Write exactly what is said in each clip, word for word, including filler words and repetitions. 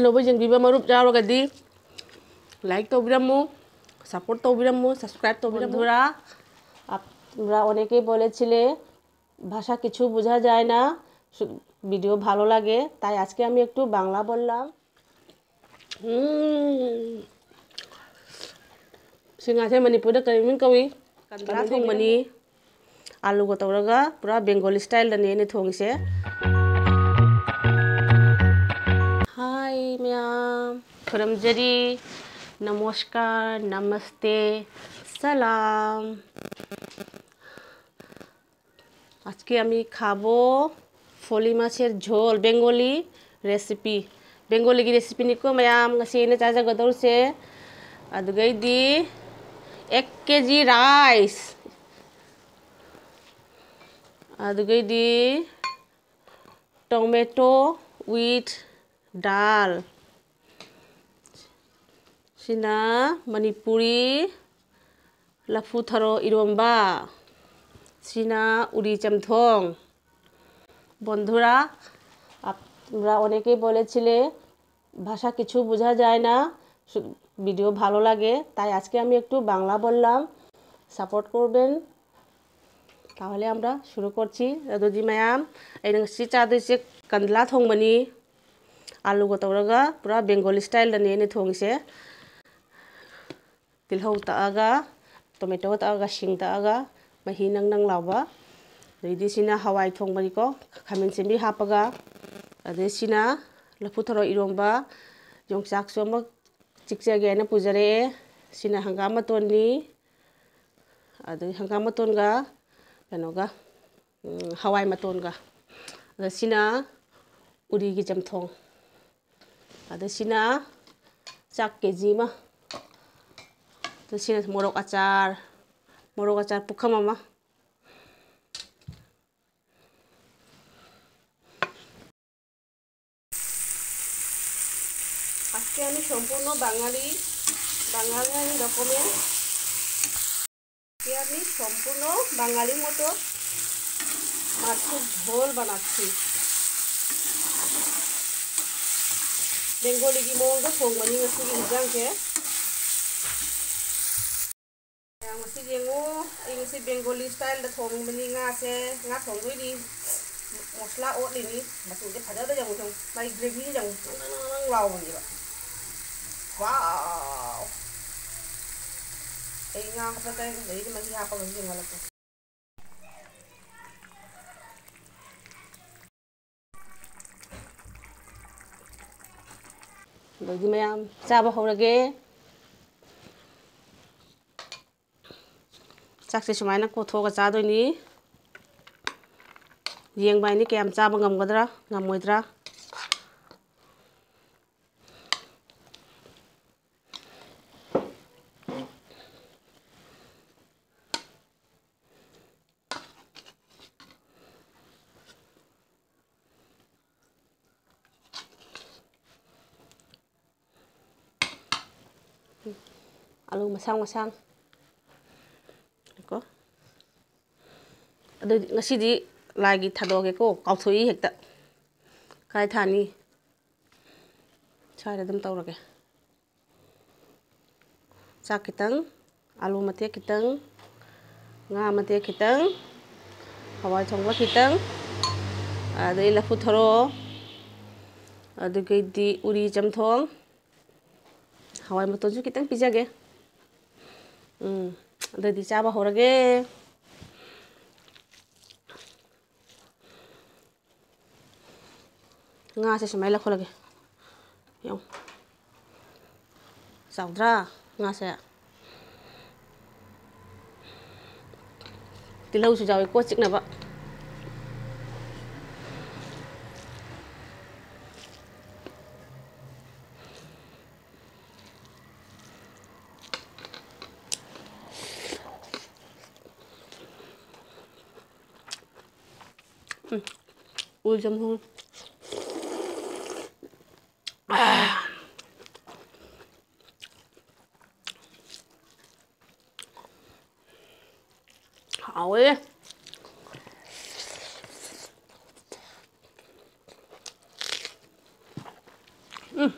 ꯅꯧꯕ ꯌꯦꯡꯕꯤꯕ ꯃꯔꯨꯞ ꯌꯥꯎꯔꯒꯗꯤ like ꯇꯧꯕꯤꯔꯝꯃꯨ, support ꯇꯧꯕꯤꯔꯝꯃꯨ, subscribe ꯇꯧꯕꯤꯔꯝꯃꯨ꯫ বন্ধুরা, আপনারা অনেকেই বলেছিলে ভাষা কিছু বোঝা যায় না, শু-, ভিডিও ভালো লাগে, তাই আজকে আমি একটু বাংলা বললাম। ꯎꯝ꯫ ꯁꯤ ꯉꯥꯁꯦ ꯃꯅꯤꯄꯨꯔꯗ ꯀꯔꯤ ꯃꯃꯤꯡ ꯀꯧꯏ? ꯀꯟꯗ꯭ꯔꯥ ꯊꯣꯡꯕꯅꯤ꯫ ꯑꯂꯨꯒ ꯇꯧꯔꯒ ꯄꯨꯔꯥ ꯕꯦꯡꯒꯣꯂꯤ ꯁ꯭ꯇꯥꯏꯜꯗꯅꯦ ꯑꯩꯅ ꯊꯣꯡꯉꯤꯁꯦ꯫ হাই ম্যাম, ꯈꯨꯔꯨꯝꯖꯔꯤ, নমস্কার, নমস্তে, সালাম। আজকে আমি খাবো ফলি মাছের ঝোল, বেঙ্গলি রেসিপি। বেঙ্গলিꯒꯤ ꯔꯦꯁꯤꯄꯤꯅꯤꯀꯣ ꯃꯌꯥꯝ ꯉꯁꯤ ꯑꯩꯅ ꯆꯥꯖꯒꯗꯧꯔꯤꯁꯦ꯫ ꯑꯗꯨꯒꯩꯗꯤ এক কেজি রাইস, ꯑꯗꯨꯒꯩꯗꯤ tomato with dal, ꯁꯤꯅ ꯃꯅꯤꯄꯨꯔꯤ ꯂꯐꯨ ꯊꯔꯣ ꯏꯔꯣꯝꯕ, ꯁꯤꯅ ꯎꯔꯤ ꯆꯝꯊꯣꯡ। বন্ধুরা, আপনারা অনেকেই বলেছিলে ভাষা কিছু বোঝা যায় না, শু-, ভিডিও ভালো লাগে, তাই আজকে আমি একটু বাংলা বললাম, সাপোর্ট করবেন। তাহলে আমরা শুরু করছি। ꯑꯗꯨꯗꯤ ꯃꯌꯥꯝ, ꯑꯩꯅ ꯉꯁꯤ ꯆꯥꯗꯣꯏꯁꯦ ꯀꯟꯗ꯭ꯔꯥ ꯊꯣꯡꯕꯅꯤ꯫ ꯑꯂꯨꯒ ꯇꯧꯔꯒ ꯄꯨꯔꯥ ꯕꯦꯡꯒꯣꯂꯤ ꯁ꯭ꯇꯥꯏꯜꯗꯅꯦ ꯑꯩꯅ ꯊꯣꯡꯉꯤꯁꯦ꯫ ꯇꯤꯜꯍꯧ ꯇꯛꯑꯒ, ꯇꯣꯃꯦꯇꯣ ꯇꯛꯑꯒ, ꯁꯤꯡ ꯇꯛꯑꯒ, ꯃꯍꯤ ꯅꯪ ꯅꯪ ꯂꯥꯎꯕ꯫ ꯑꯗꯩꯗꯤ ꯁꯤꯅ ꯍꯋꯥꯏ ꯊꯣꯡꯕꯅꯤꯀꯣ, ꯈꯥꯃꯦꯟ ꯑꯁꯤꯟꯕꯤ ꯍꯥꯞꯄꯒ꯫ ꯑꯗꯩ ꯁꯤꯅ ꯂꯐꯨ ꯊꯔꯣ ꯏꯔꯣꯝꯕ, ꯌꯣꯡꯆꯥꯛꯁꯨ ꯑꯃ ꯆꯤꯛꯆꯒꯦ ꯍꯥꯏꯅ ꯄꯨꯖꯔꯛꯑꯦ꯫ ꯁꯤꯅ ꯍꯪꯒꯥꯝ ꯃꯇꯣꯟꯅꯤ꯫ ꯑꯗꯩ ꯍꯪꯒꯥꯝ ꯃꯇꯣꯟꯒ ꯀꯩꯅꯣꯒ, ꯎꯝ, ꯍꯋꯥꯏ ꯃꯇꯣꯟꯒ꯫ ꯑꯗ ꯁꯤꯅ ꯎꯔꯤꯒꯤ ꯆꯝꯊꯣꯡ꯫ ꯑꯗ ꯁꯤꯅ ꯆꯥꯛ ꯀꯦ ꯖꯤ ꯑꯃ꯫ ꯑꯗ ꯁꯤꯅ ꯃꯣꯔꯣꯛ ꯑꯆꯥꯔ, ꯃꯣꯔꯣꯛ ꯑꯆꯥꯔ ꯄꯨꯈꯝ ꯑꯃ꯫ আজকে আমি সম্পূর্ণ বাঙালি, বাঙালি রকমের, আজকে আমি সম্পূর্ণ বাঙালির মতো মাছের ঝোল বানাচ্ছি। ꯕꯦꯡꯒꯣꯂꯤꯒꯤ ꯃꯑꯣꯡꯗ ꯊꯣꯡꯕꯅꯤ ꯉꯁꯤꯒꯤ ꯏꯟꯖꯥꯡꯁꯦ꯫ ꯃꯌꯥꯝ ꯉꯁꯤ ꯌꯦꯡꯉꯨ, ꯑꯩ ꯉꯁꯤ ꯕꯦꯡꯒꯣꯂꯤ ꯁ꯭ꯇꯥꯏꯜꯗ ꯊꯣꯡꯕꯅꯤ ꯉꯥꯁꯦ꯫ ꯉꯥ ꯊꯣꯡꯗꯣꯏꯅꯤ, ꯃꯁꯂꯥ ꯑꯣꯠꯂꯤꯅꯤ꯫ ꯃꯆꯨꯁꯦ ꯐꯖꯗ ꯌꯦꯡꯉꯨ, ꯌꯦꯡꯉꯨ꯫ ꯃꯥꯒꯤ ꯒ꯭ꯔꯦꯚꯤꯁꯦ ꯌꯦꯡꯉꯨ, ꯅꯪ, ꯅꯪ, ꯅꯪ, ꯅꯪ ꯂꯥꯎꯕꯅꯦꯕ꯫ ꯋꯥꯎ! ꯑꯩ ꯉꯥ ꯍꯥꯞꯄ ꯆꯥꯏ, ꯑꯗꯩꯗꯤ ꯃꯍꯤ ꯍꯥꯞꯄꯒꯁꯨ ꯌꯦꯡꯍꯜꯂꯛꯀꯦ꯫ ꯑꯗꯩꯗꯤ ꯃꯌꯥꯝ ꯆꯥꯕ ꯍꯧꯔꯒꯦ꯫ ꯆꯥꯛꯁꯦ ꯁꯨꯃꯥꯏꯅ ꯀꯣꯠꯊꯣꯛꯑꯒ ꯆꯥꯗꯣꯏꯅꯤ꯫ ꯌꯦꯡꯕ ꯍꯥꯏꯅꯤ ꯀꯌꯥꯝ ꯆꯥꯕ ꯉꯝꯒꯗ꯭ꯔꯥ ꯉꯝꯃꯣꯏꯗ꯭ꯔꯥ꯫ ꯑꯂꯨ ꯃꯁꯥꯡ ꯃꯁꯥꯡ ꯀꯣ꯫ ꯑꯗꯨꯗꯤ ꯉꯁꯤꯗꯤ ꯂꯥꯏꯒꯤ ꯊꯥꯗꯣꯛꯑꯒꯦꯀꯣ, ꯀꯥꯎꯊꯣꯛꯏ ꯍꯦꯛꯇ꯫ ꯀꯥꯏ ꯊꯥꯅꯤ? ꯁ꯭ꯋꯥꯏꯗ ꯑꯗꯨꯝ ꯇꯧꯔꯒꯦ꯫ ꯆꯥꯛ ꯈꯤꯇꯪ, ꯑꯂꯨ ꯃꯇꯦꯛ ꯈꯤꯇꯪ, ꯉꯥ ꯃꯇꯦꯛ ꯈꯤꯇꯪ, ꯍꯋꯥꯏ ꯊꯣꯡꯕ ꯈꯤꯇꯪ, ꯑꯗꯩ ꯂꯐꯨ ꯊꯔꯣ, ꯑꯗꯨꯗꯒꯤꯗꯤ ꯎꯔꯤ ꯆꯝꯊꯣꯡ, ꯍꯋꯥꯏ ꯃꯇꯣꯟꯁꯨ ꯈꯤꯇꯪ ꯄꯤꯖꯒꯦ꯫ ꯎꯝ, ꯑꯗꯨꯗꯤ ꯆꯥꯕ ꯍꯧꯔꯒꯦ꯫ ꯉꯥꯁꯦ ꯁꯨꯃꯥꯏꯅ ꯂꯧꯈꯠꯂꯒꯦ꯫ ꯌꯦꯡꯉꯨ꯫ ꯆꯥꯎꯗ꯭ꯔꯥ ꯉꯥꯁꯦ? ꯇꯤꯜꯍꯧꯁꯨ ꯌꯥꯎꯏ ꯀꯣ ꯆꯤꯛꯅꯕ꯫ ꯎꯝ, ꯎ ꯆꯝꯊꯣꯡ꯫ ꯑꯥ꯫ ꯍꯥꯎꯋꯦ꯫ ꯎꯝ꯫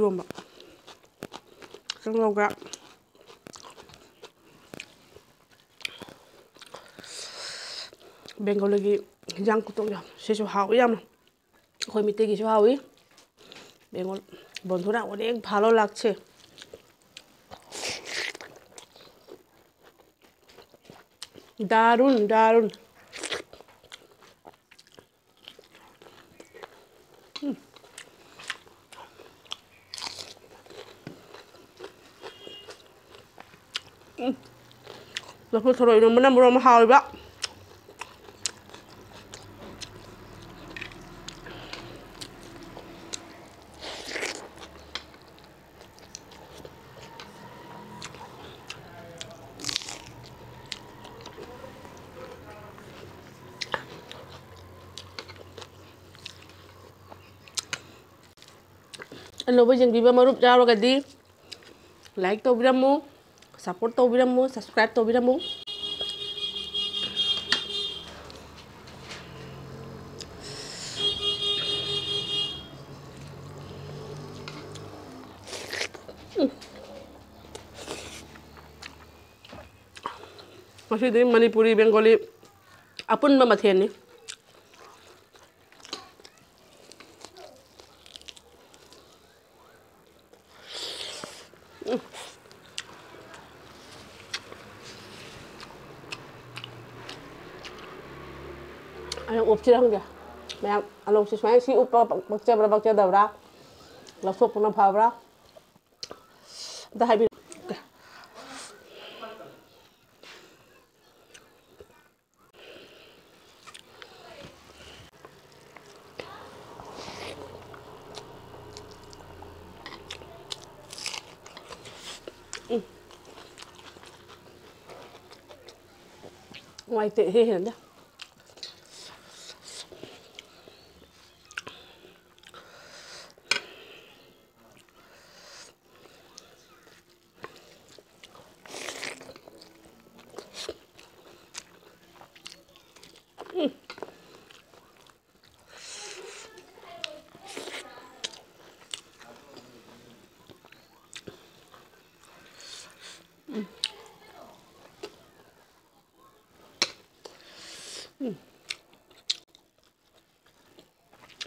ꯏꯔꯣꯝꯕ꯫ ꯀꯪꯍꯧꯒ꯫ ꯕꯦꯡꯒꯣꯂꯤꯒꯤ ꯍꯤꯟꯖꯥꯡ ꯈꯨꯊꯣꯡ ꯌꯥꯝ, ꯁꯤꯁꯨ ꯍꯥꯎꯏ ꯌꯥꯝꯅ꯫ ꯑꯩꯈꯣꯏ ꯃꯤꯇꯩꯒꯤꯁꯨ ꯍꯥꯎꯏ꯫ ꯕꯦꯡꯒꯣꯜ, ꯕꯣꯟꯙꯨꯔꯥ ꯑꯣꯏꯅ ꯍꯦꯛ ꯐꯥꯂꯣ ꯂꯥꯛꯁꯦ꯫ ꯗꯥꯔꯨꯟ, ꯗꯥꯔꯨꯟ꯫ ꯎꯝ꯫ ꯎꯝ꯫ ꯂꯐꯨ ꯊꯔꯣ ꯏꯔꯣꯝꯕꯅ ꯃꯔꯣꯟ ꯑꯃ ꯍꯥꯎꯔꯤꯕ꯫ ꯑꯅꯧꯕ ꯌꯦꯡꯕꯤꯕ ꯃꯔꯨꯞ ꯌꯥꯎꯔꯒꯗꯤ like ꯇꯧꯕꯤꯔꯝꯃꯨ, support ꯇꯧꯕꯤꯔꯝꯃꯨ, subscribe ꯇꯧꯕꯤꯔꯝꯃꯨ꯫ ꯉꯁꯤꯗꯤ ꯃꯅꯤꯄꯨꯔꯤ ꯕꯦꯡꯒꯣꯂꯤ ꯑꯄꯨꯟꯕ ꯃꯊꯦꯜꯅꯤ꯫ ꯑꯩꯅ ꯎꯞꯁꯤꯔ ꯈꯪꯗꯦ꯫ ꯃꯌꯥꯝ ꯑꯂꯧꯁꯦ ꯁꯨꯃꯥꯏꯅ ꯁꯤ ꯎꯞꯄ ꯄꯛꯆꯕ꯭ꯔꯥ ꯄꯛꯆꯗꯕ꯭ꯔꯥ? ꯂꯧꯊꯣꯛꯄꯅ ꯐꯕ꯭ꯔꯥ? ꯑꯝꯇ ꯍꯥꯏꯕꯤꯔꯛꯑꯣ꯫ ꯎꯝ꯫ ꯅꯨꯡꯉꯥꯏꯇꯦ, ꯏꯍꯦ ꯍꯦꯟꯗꯦ꯫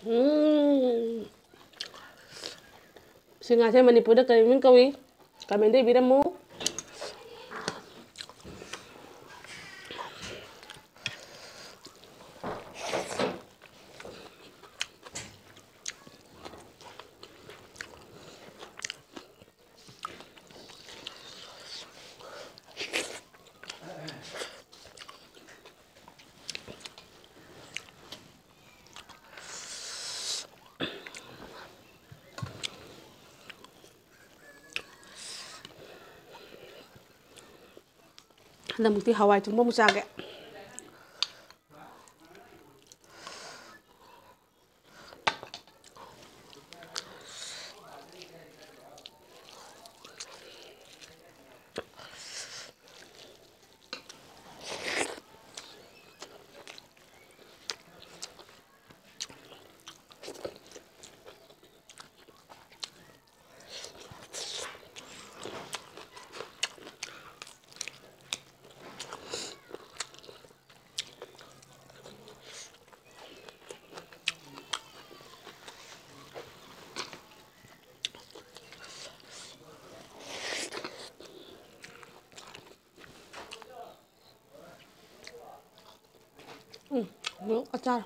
ꯎꯝ꯫ ꯁꯤ ꯉꯥꯁꯦ ꯃꯅꯤꯄꯨꯔꯗ ꯀꯔꯤ ꯃꯃꯤꯡ ꯀꯧꯏ? ꯀꯃꯦꯟꯗ ꯏꯕꯤꯔꯝꯃꯨ꯫ ꯍꯟꯗꯛꯃꯨꯛꯇꯤ ꯍꯋꯥꯏ ꯊꯣꯡꯕ ꯑꯃꯨꯛ ꯆꯥꯒꯦ꯫ ꯎꯝ, ꯃꯣꯔꯣꯛ ꯑꯆꯥꯔ꯫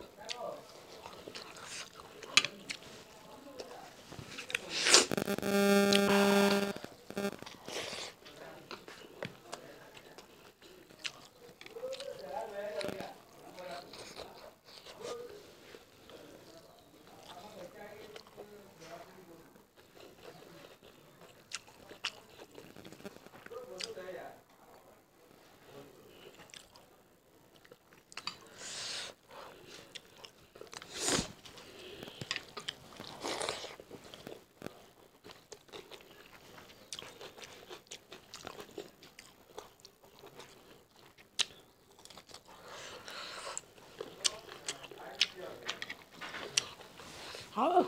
ꯍꯥꯎ꯫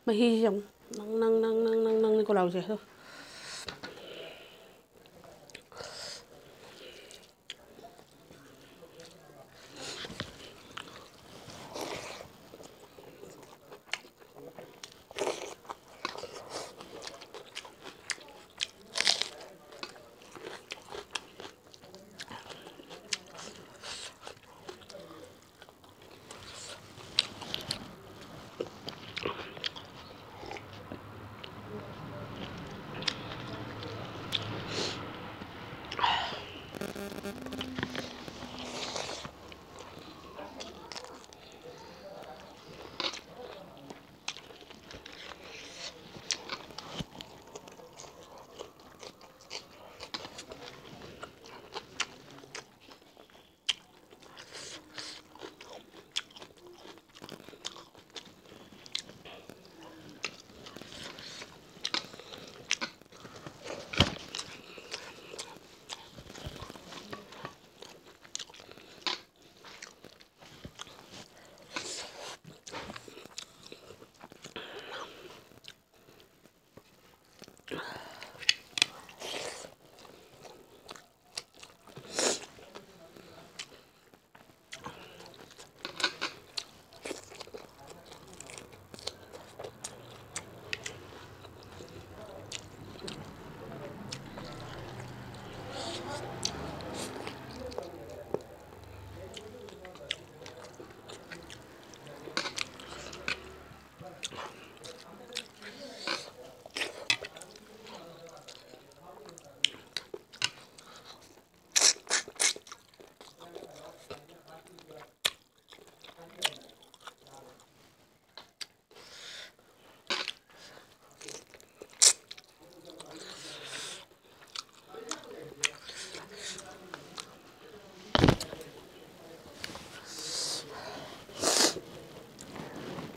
ꯃꯍꯤꯁꯦ ꯌꯦꯡꯉꯨ꯫ ꯅꯪ, ꯅꯪ, ꯅꯪ, ꯅꯪ, ꯅꯪ, ꯅꯪꯅꯤꯀꯣ ꯂꯥꯎꯔꯤꯁꯦ꯫ ꯑꯗꯣ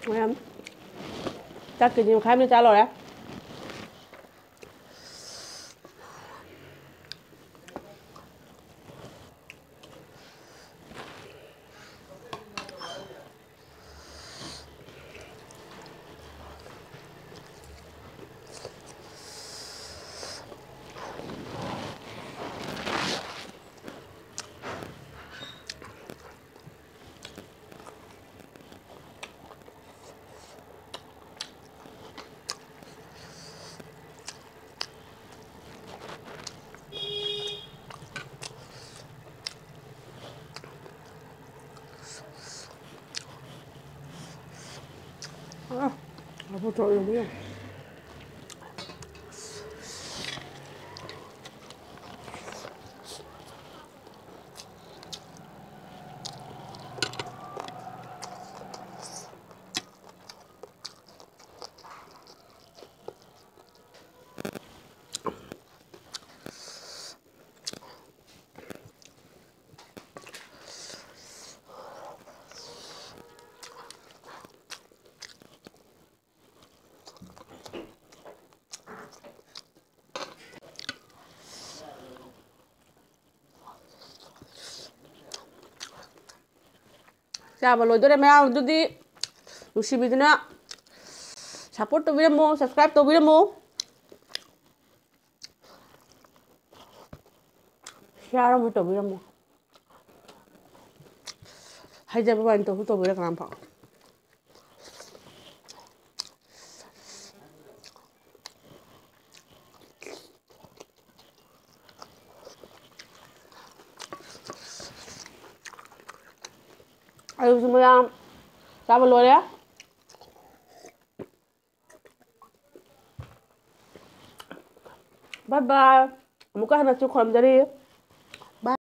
ꯃꯌꯥꯝ ꯆꯥꯛ ꯀꯦ ꯖꯤ ꯃꯈꯥꯏ ꯑꯃ ꯆꯥ ꯂꯣꯏꯔꯦ꯫ ꯑꯥ, ꯂꯐꯨ ꯊꯔꯣ ꯌꯣꯟꯕ ꯌꯦꯡꯉꯨ꯫ ꯆꯥꯕ ꯂꯣꯏꯗꯣꯔꯦ ꯃꯌꯥꯝ, ꯑꯗꯨꯗꯤ ꯅꯨꯡꯁꯤꯕꯤꯗꯨꯅ support ꯇꯧꯕꯤꯔꯝꯃꯣ, subscribe ꯇꯧꯕꯤꯔꯝꯃꯣ, share ꯑꯃ ꯇꯧꯕꯤꯔꯝꯃꯣ꯫ ꯍꯥꯏꯖꯕ ꯋꯥꯅꯤ, ꯇꯧꯁꯨ ꯇꯧꯕꯤꯔ ꯀꯅꯥꯝ ꯐꯥꯎ꯫ ꯑꯗꯨꯁꯨ ꯃꯌꯥꯝ ꯆꯥꯕ ꯂꯣꯏꯔꯦ꯫ Bye bye꯫ ꯑꯃꯨꯛꯀ ꯍꯟꯅꯁꯨ ꯈꯨꯔꯨꯝꯖꯔꯤ꯫